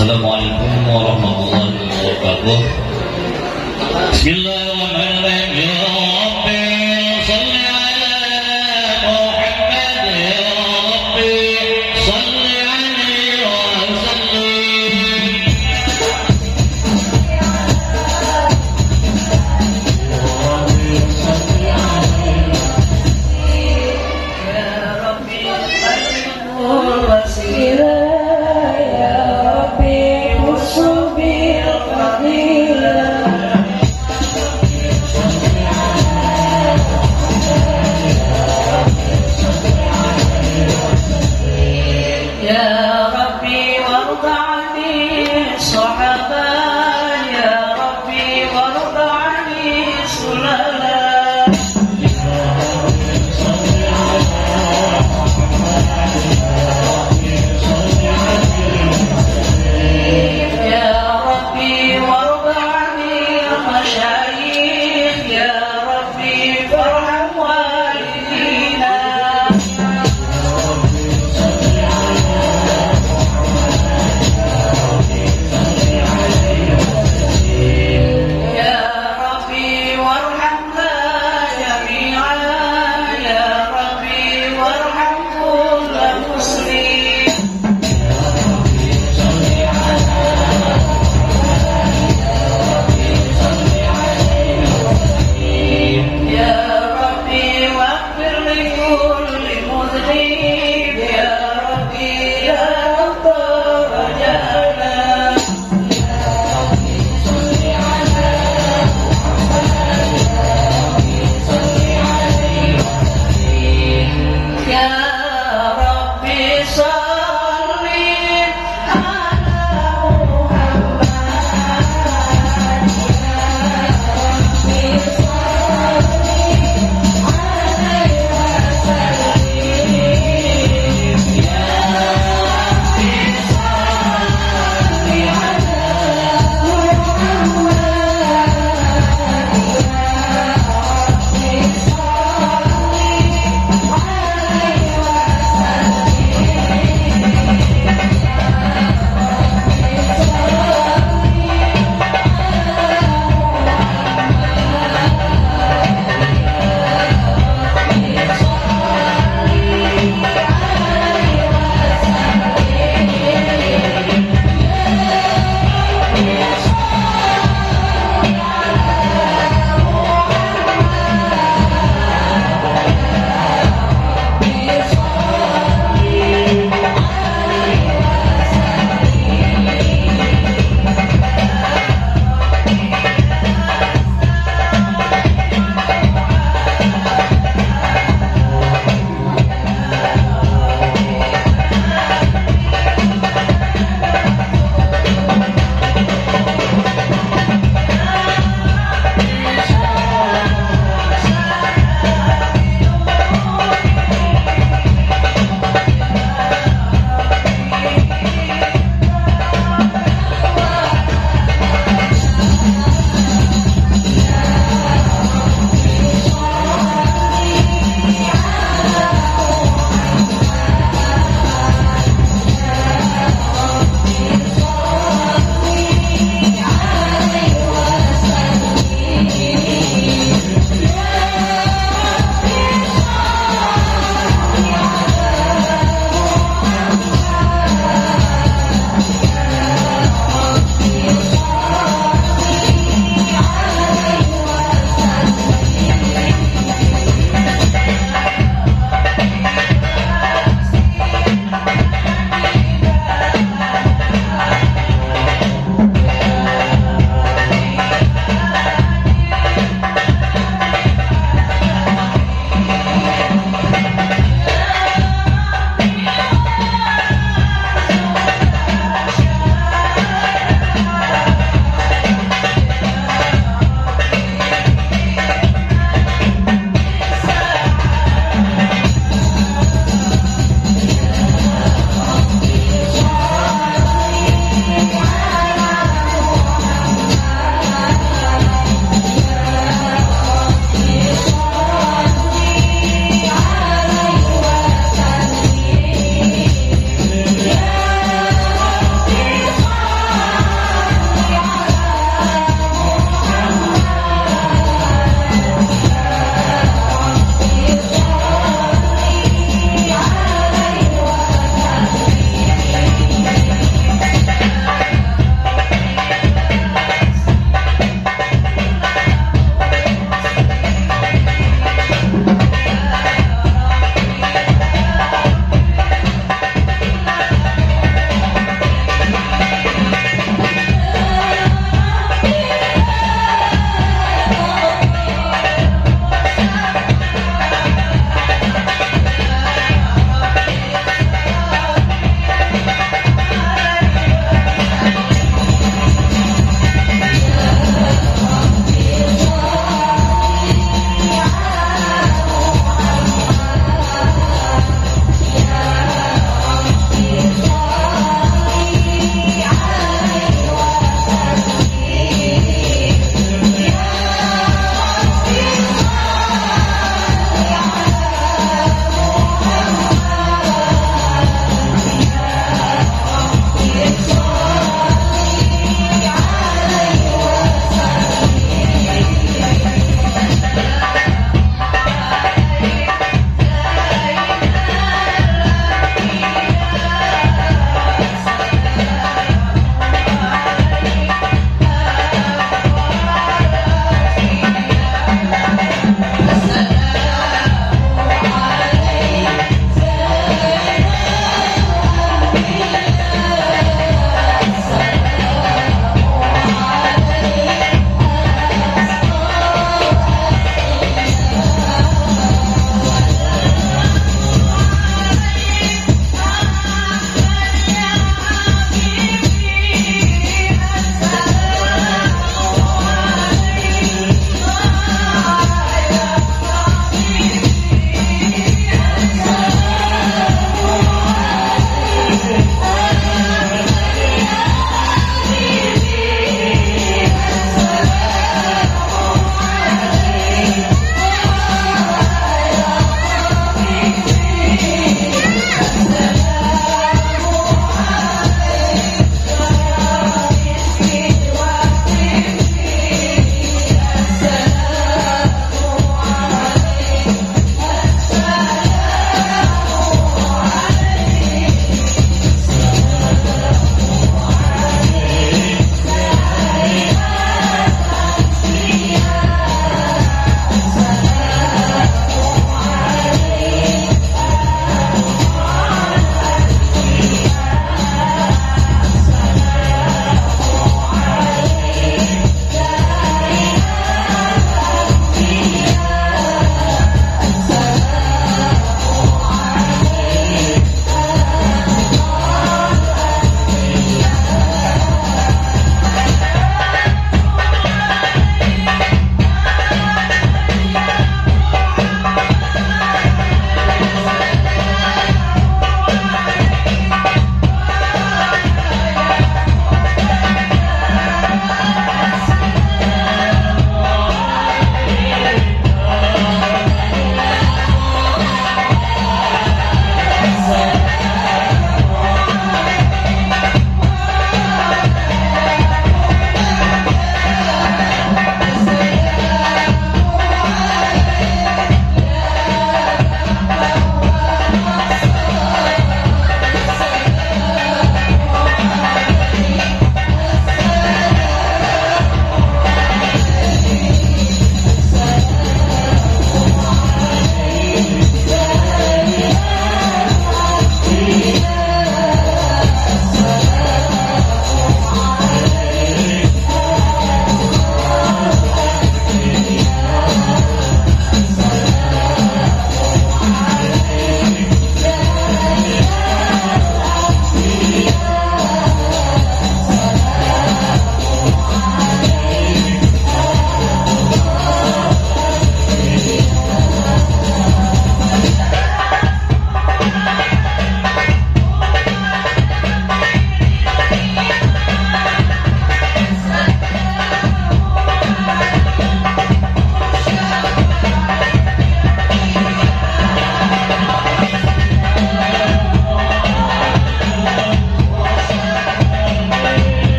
Assalamualaikum warahmatullahi wabarakatuh. Bismillahirrahmanirrahim. Ya Rabbi salli ala Muhammad. Ya Rabbi salli alaihi wa sallim. Ya Rabbi الوسيلة يا ربي خص بالفضيلة. يا ربي وارض عن الصحابة، يا ربي وارض عن السلالة. يا ربي وارض عن المشايخ، يا ربي فارحم والدينا.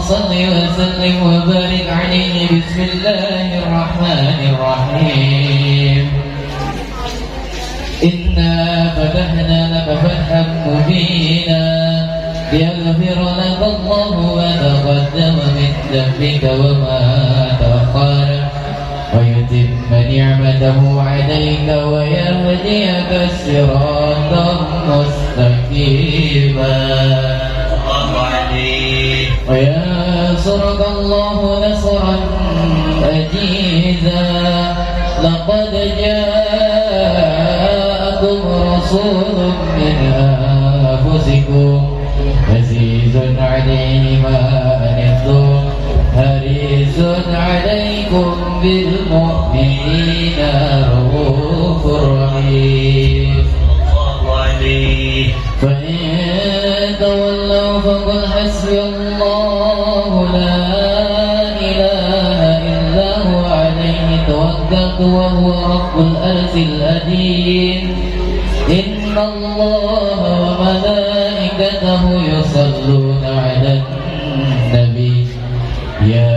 صل وسلم وبارك عليه. بسم الله الرحمن الرحيم. إنا فتحنا لك فتحا مبينا ليغفر لك الله ما تقدم من ذنبك وما تأخر ويتم نعمته عليك ويهديك صراطا مستقيما الله عليه. وينصرك الله نصرا عزيزا. لقد جاءكم رسول من أنفسكم عزيز عليه ما عنتم حريص عليكم بالمؤمنين رؤوف رحيم. الله عليه. فإن تولوا فقل حسبي الله لا إله إلا هو عليه توكلت وهو رب العرش العظيم. إن الله وملائكته يصلون على النبي يا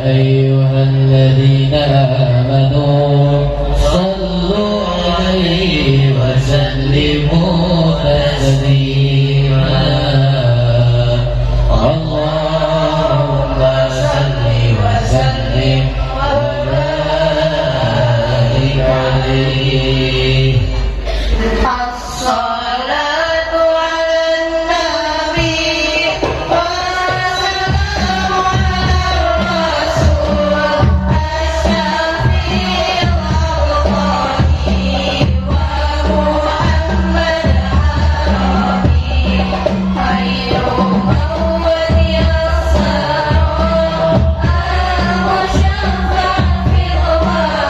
أيها الذين آمنوا صلوا عليه وسلموا تسليما. اللهم صل وسلم وبارك عليه. الصلاة على النبي والسلام على الرسول الشفيع الوطني ومحمد عربي خير من يسر المشفع في الورى.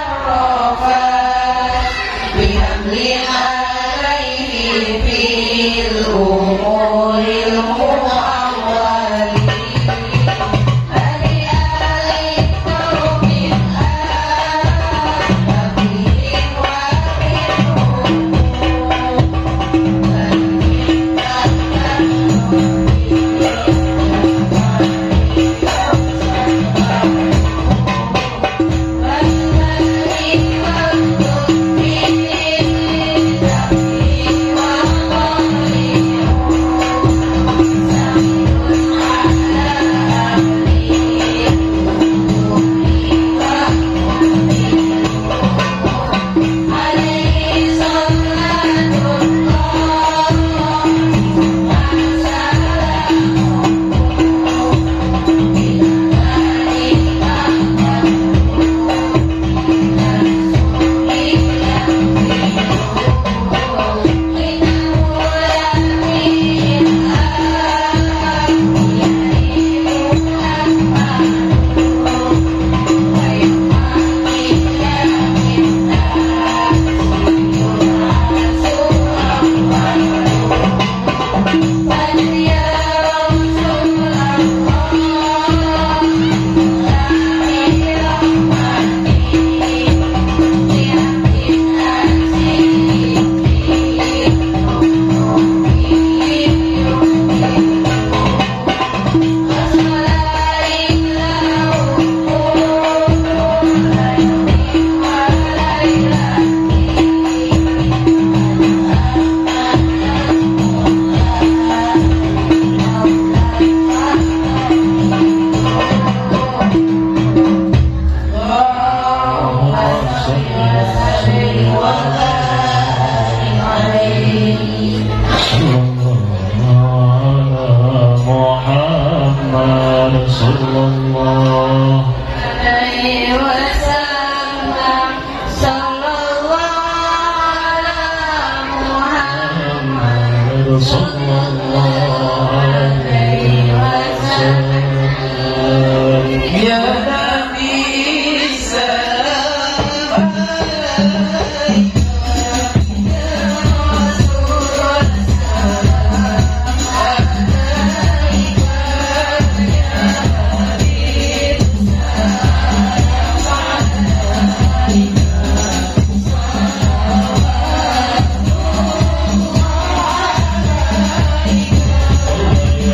تشرفت بحمل عليه في الأمم. الله عليه وسلم. يا نبي سلام عليك، يا رسول سلام عليك، يا حبيب سلام عليك، صلوات الله عليك.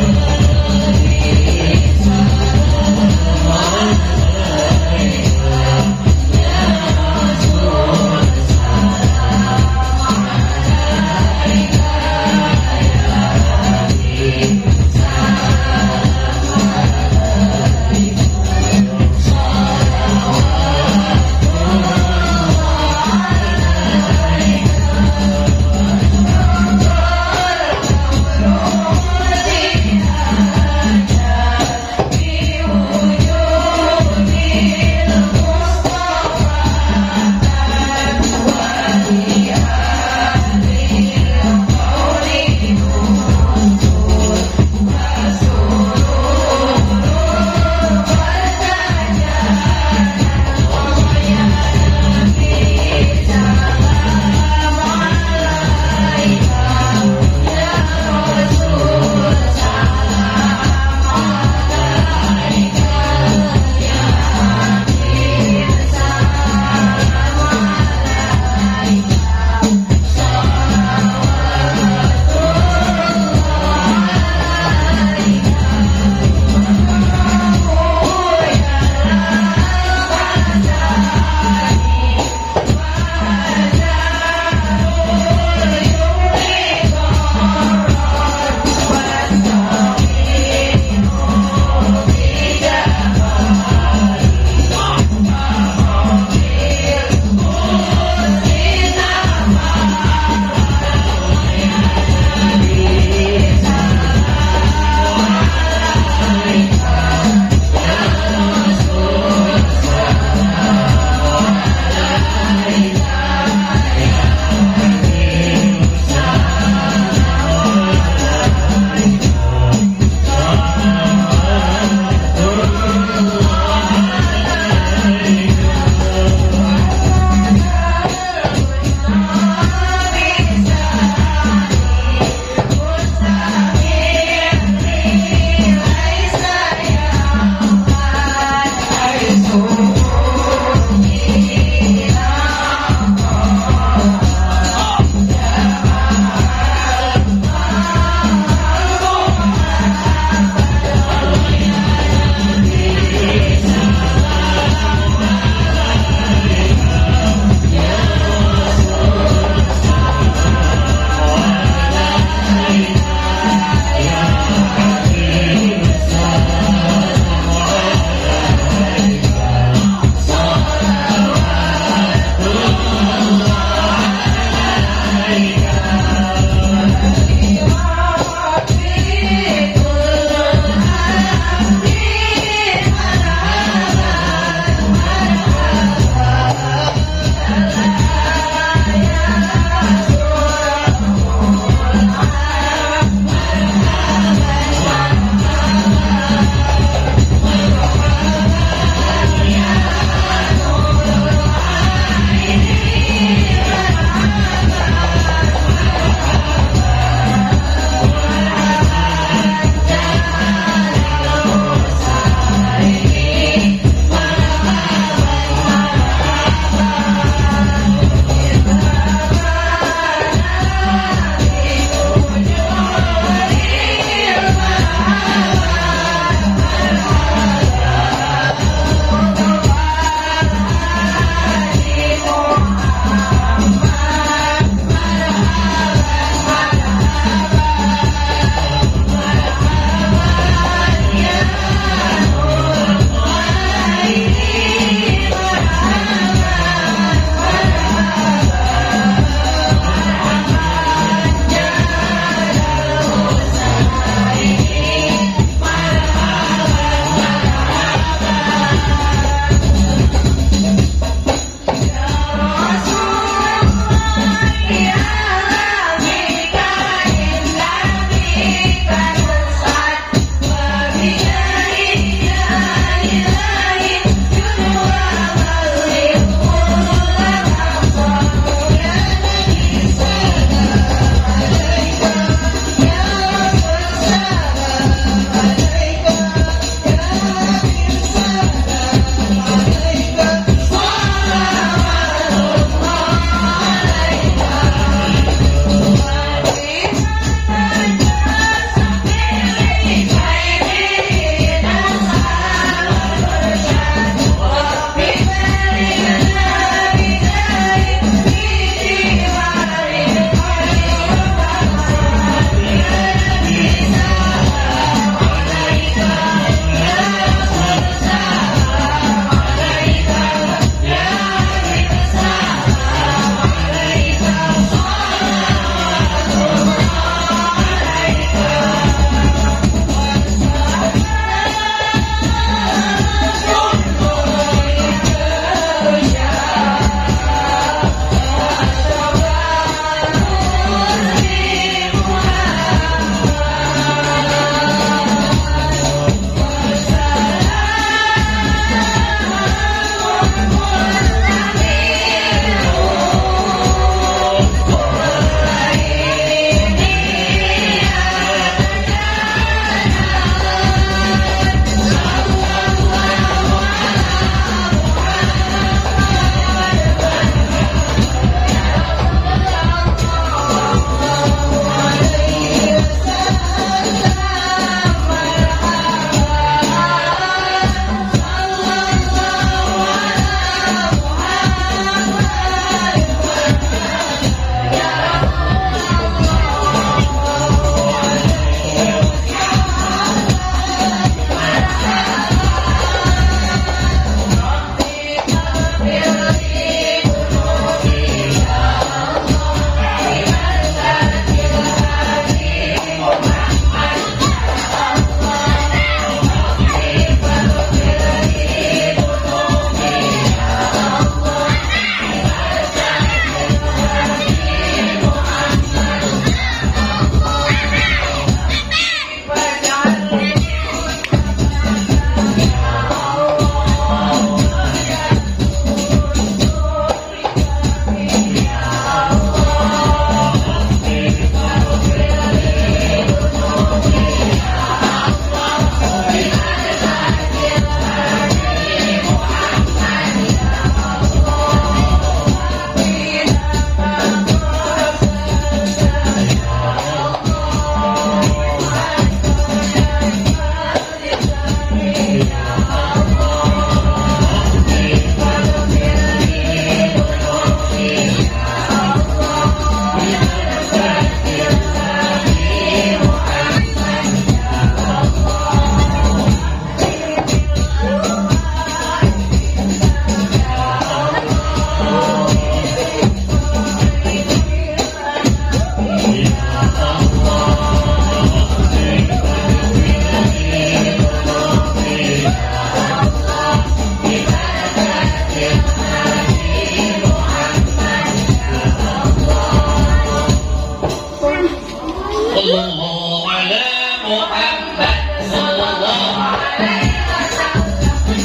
محمد صلى الله عليه وسلم.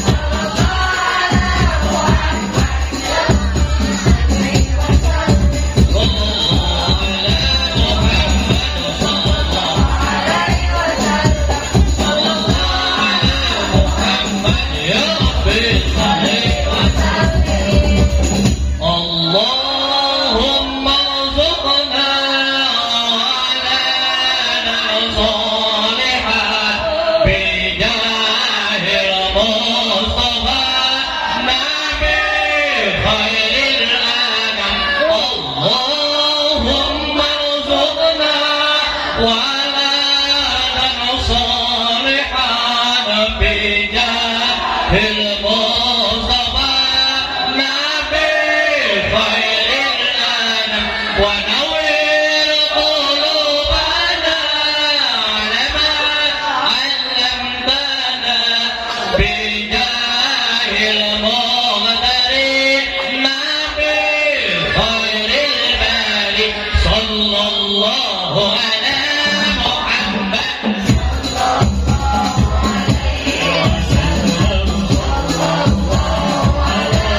صلى الله على محمد عليه وسلم. صلى الله على محمد صلى الله عليه وسلم. صلى الله على محمد يا ربي صل وسلم. اللهم ارزقنا ولدا صالحا بجاه المصطفى نبي خير الأنام. اللهم ارزقنا ولدا صالحا بجاه المصطفى نبي خير الأنام، ونور قلوبنا على ما علمتنا بجاه المختار نبي خير الباري. صلى الله على محمد. عليه وسلم. صلى الله على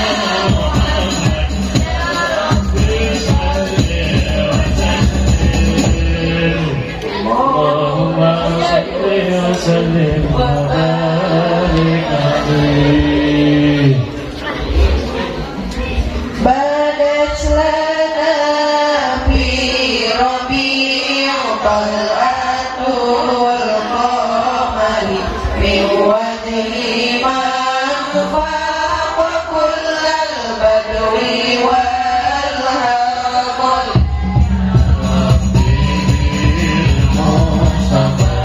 محمد يا ربي صل وسلم. اللهم صل وسلم وبارك عليه. بدت لنا في ربيع طلعة القمر من وجه من فاق كل البدو والهضل. المصطفى.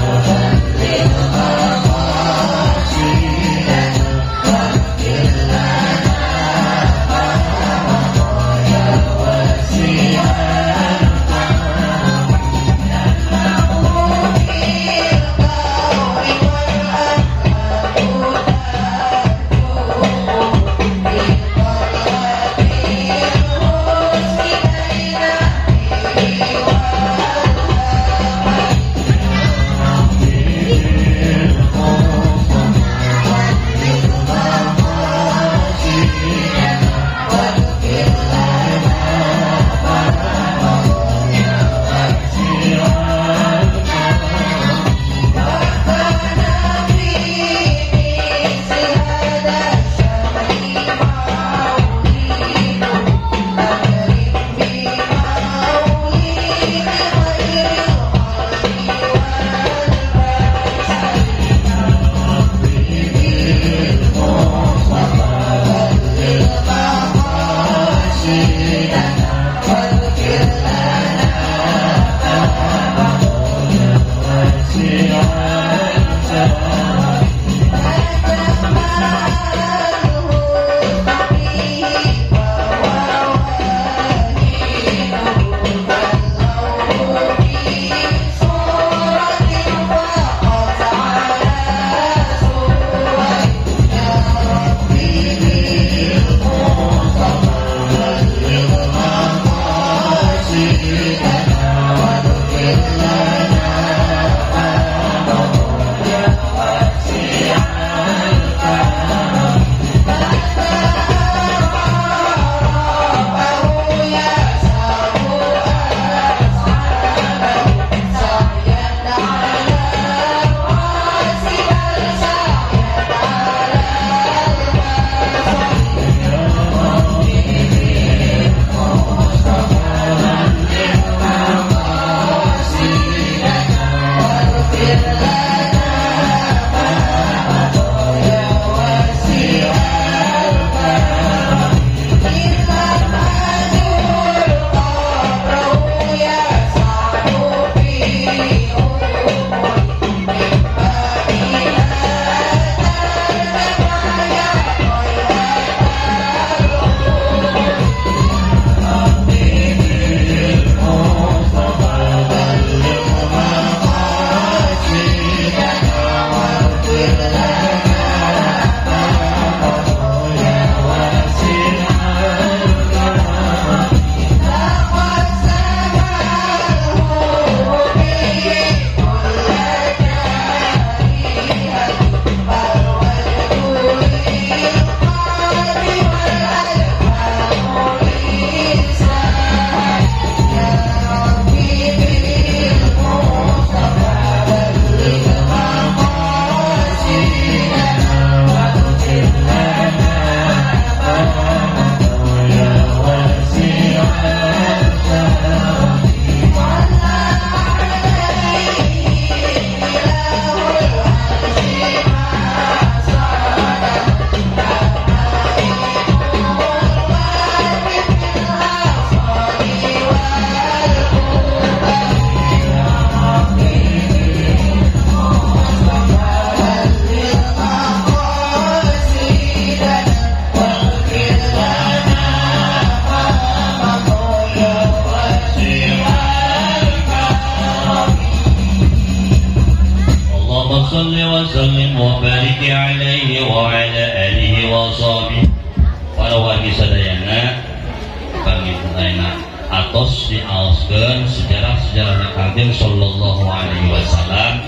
صل وسلم وبارك عليه وعلى آله وصحبه. Para wargi sadayana, panginten ayeuna atos diaoskeun sejarah-sejarah Kangjeng sallallahu alaihi wasallam.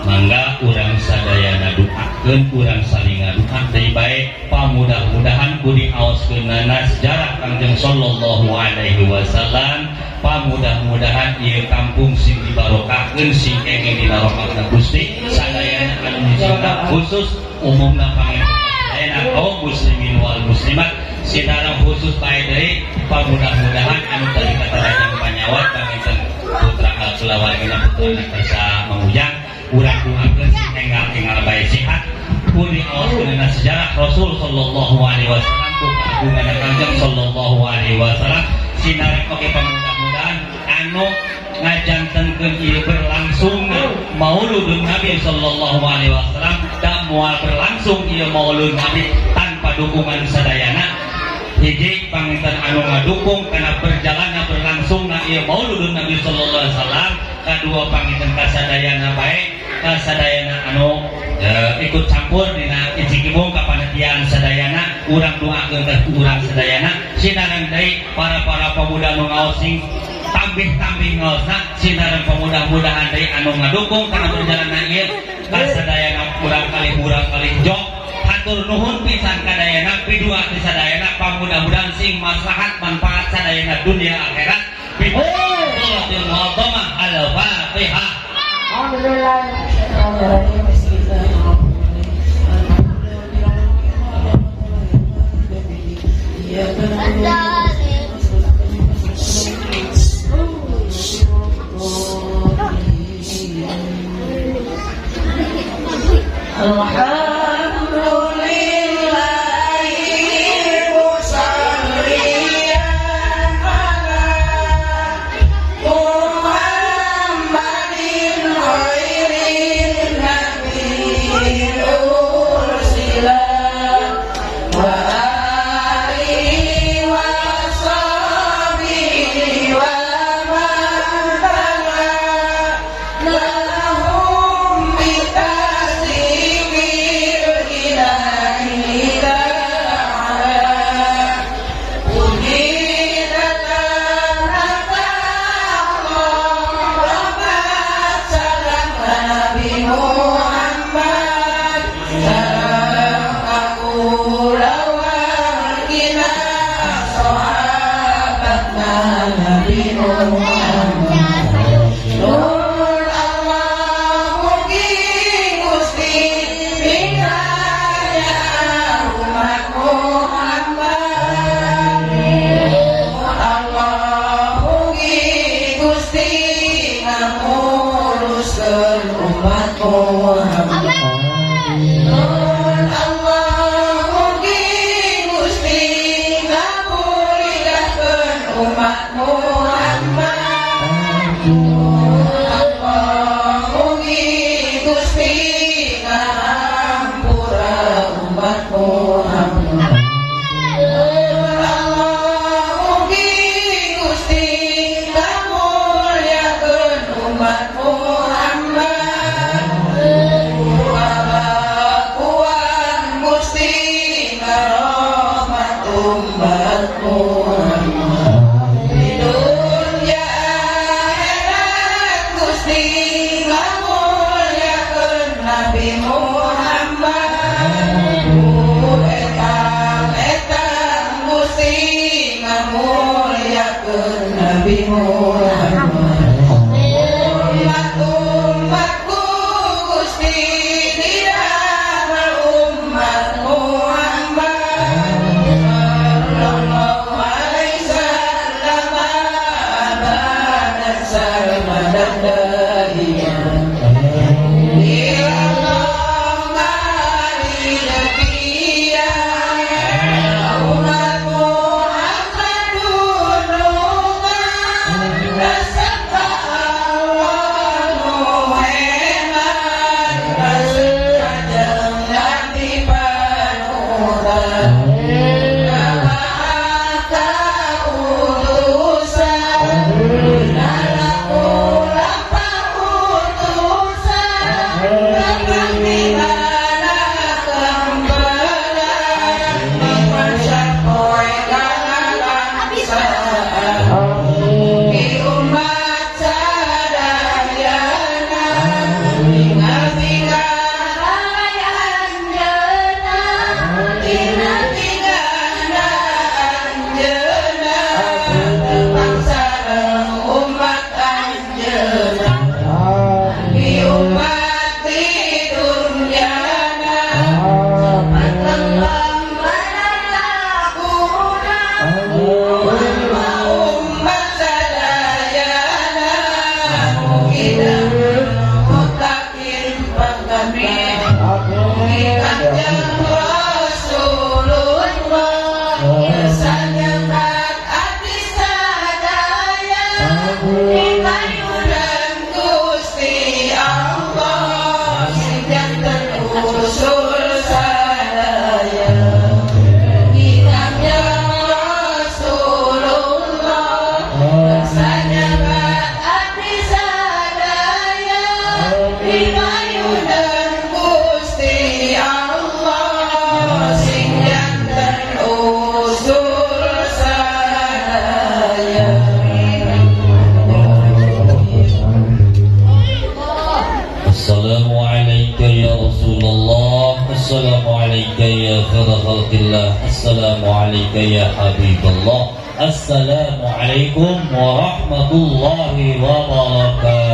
Mangga urang sadayana duakeun, urang saling ngadu'a deui bae, pamudah-mudahan ku diaoskeunana sejarah Kangjeng sallallahu alaihi wasallam, pamudah-mudahan ieu kampung sing dibarokahkeun, sing kenging dina rahmatna Gusti sadayana anu nyisingna, khusus umumna panginten sadayana kaum muslimin wal muslimat, sinareng khusus bae deui pamudah-mudahan anu tadi katarajang panyawat panginten putra kulawargina, putra kersa mengujang, urang doakeun sing enggal-enggal bae sehat ku diaoskeunana sejarah Rasul sallallahu alaihi wasallam, ku kagungan Kangjeng sallallahu alaihi wasallam. Sinareng oge pamudah-mudahan anu ngajantenkeun ieu berlangsung Mauludun Nabi sallallahu alaihi wasallam, da moal berlangsung ieu Maulud Nabi tanpa dukungan sadayana. Hiji panginten anu ngadukung karena berjalanna berlangsungna ieu Mauludun Nabi sallallahu alaihi wasallam, kadua panginten kasadayana bae, kasadayana anu ikut campur dina icikibung kapanitiaan sadayana, urang doakeun teh ku urang sadayana. Sinareng deui para pemuda nu ngaos sing tambih-tambih ngaosna, sinareng pemuda-mudahan deui anu ngadukung kana berjalanna ieu kasadayana, urang kali jok hatur nuhun pisan kadayana, pidua ti sadayana, pamudah-mudahan sing maslahat manfaat sadayana dunia akhirat. Al-Fatihah. Alhamdulillah. Alhamdulillahi musalliyan ala Muhammadin khairin nabi ursila wa alihi wa sahbihi wa man lahum bitaslimil ilahi ta'ala. Puji rahmat salam Nabi Muhammad, salam aku lawargina sahabatna Nabi Muhammad. Nur Allah mugi Gusti bingaya umat Muhammad. Allah mugi Gusti ngamuluskeun umat Muhammad. Nur Allah mugi Gusti ngamuliakeun umat Muhammad. Allah mugi Gusti ngahampura umat Muhammad. Allah mugi Gusti ngamuliakeun umat Muhammad. Kuan Gusti ngarohmat umat Muhammad. Di dunia akhirat Gusti ngamuliakeun Nabi Muhammad. Etang etang Gusti ngamuliakeun Nabi Muhammad. Umat umatku Gusti didamel umat Muhammad sallallahu alaihi wasallam abadan sarmadan daiman. Ilallah nabiyya umat Muhammad. Assalamu alayka ya khaira khalqillah. Assalamu alayka ya habiballah. Assalamualaikum warahmatullahi wabarakatuh.